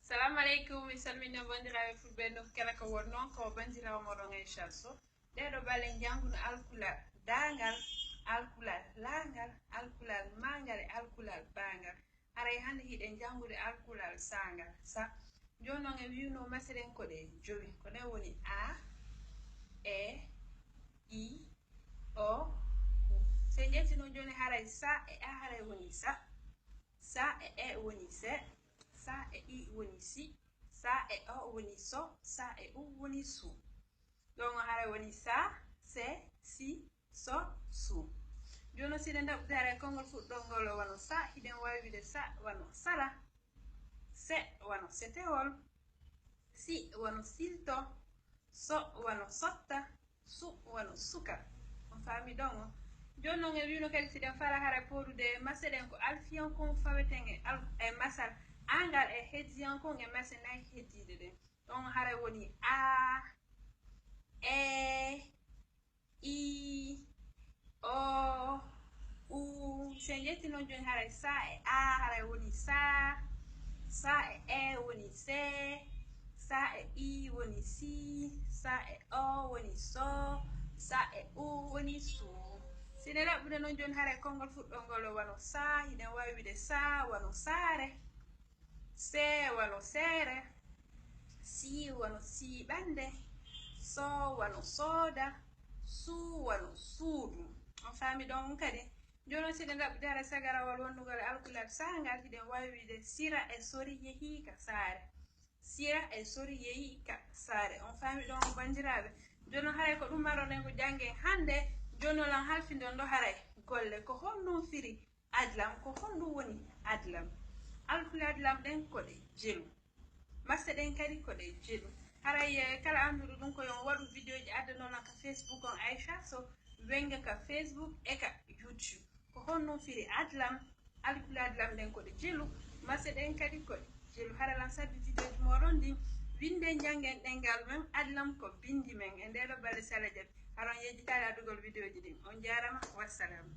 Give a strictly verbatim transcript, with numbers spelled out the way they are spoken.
Salamu aleykum, mi salmini on banndiraaɓe fulɓe nokku kala ko wonno, ko banndiraawo moɗon Aisha Sow. Ɗee ɗoo balɗe njannguno alkulal daangal, alkulal laangal, alkulal maangal e alkulal baangal. Haray hannde hiɗen janngude alkulal saangal sa. Jooni noon en wi'unoo maseɗen ko ɗe jowi. Ko ɗen woni a, e, i, o, u. Si en ƴetti noon jooni haray sa e a haray woni sa. Sa e e woni se. Sa e i woni si. Sa e o woni so. Sa e u woni su. Ɗon o haray woni sa, se, si, so, su. Jooni noon si ɗen ɗaɓɓude haray konngol fuɗɗoongol o wano sa, hiɗen waawi wi'ude sa wano sala, se wano setewol, si wano silto, so wano sotta, su wano suka. On faami ɗon o? Jooni noon en wi'unoo kadi si ɗen faalaa haray pooɗude maseɗen ko alfiyankon faweten e al-, e masal, angal e heddiyankon e mase nay heddiiɗe ɗen. Ɗon haray woni a, e, i, o, u. Si en ƴetti noon jooni haray sa e a haray woni sa, sa e e woni se, sa e i woni si, sa e o woni so, sa e u woni su. Si ɗen ɗaɓɓude noon jooni haray konngol fuɗɗoongol o wano sa, hiɗen waawi wi'ude sa wano saare, se wano seere, si wano siiɓannde, so wano sooda, su wano suudu. On faami ɗon on kadi? Jooni noon si ɗen ɗaɓɓude haray sagarawal wonnugol e alkulal saangal, hiɗen waawi wi'ude sira e sori yehii ka saare. Sira e sori yehii ka saare. On faami ɗon on banndiraaɓe? Jooni noon haray ko ɗum maroɗen ko janngen hannde. Jooni noon lan halfindon ɗoo haray golle. Ko honɗum firi adlam? Ko honɗum woni adlam? Alkulaaɗe lam ɗen ko ɗe jelu. Mase ɗen kadi ko ɗe jelu. Haray, eh, kala annduɗo ɗum ko yo on waɗu vidéo ji addanoo lan ka Facebook on Aisha Sow Wenga ka Facebook e ka YouTube. Ko honɗum firi adlam? Alkulaaɗe lam ɗen ko ɗe jelu. Mase ɗen kadi ko ɗe jelu. Hara lan sabbi vidéo ji mooɗon ɗin, winnden janngen ɗemngal men, adlam ko binndi men. E ndee ɗoo balɗe si Alla jaɓii. Hara on yejjitaali addugol vidéo ji ɗin. On jaaraama. Wassalaamu.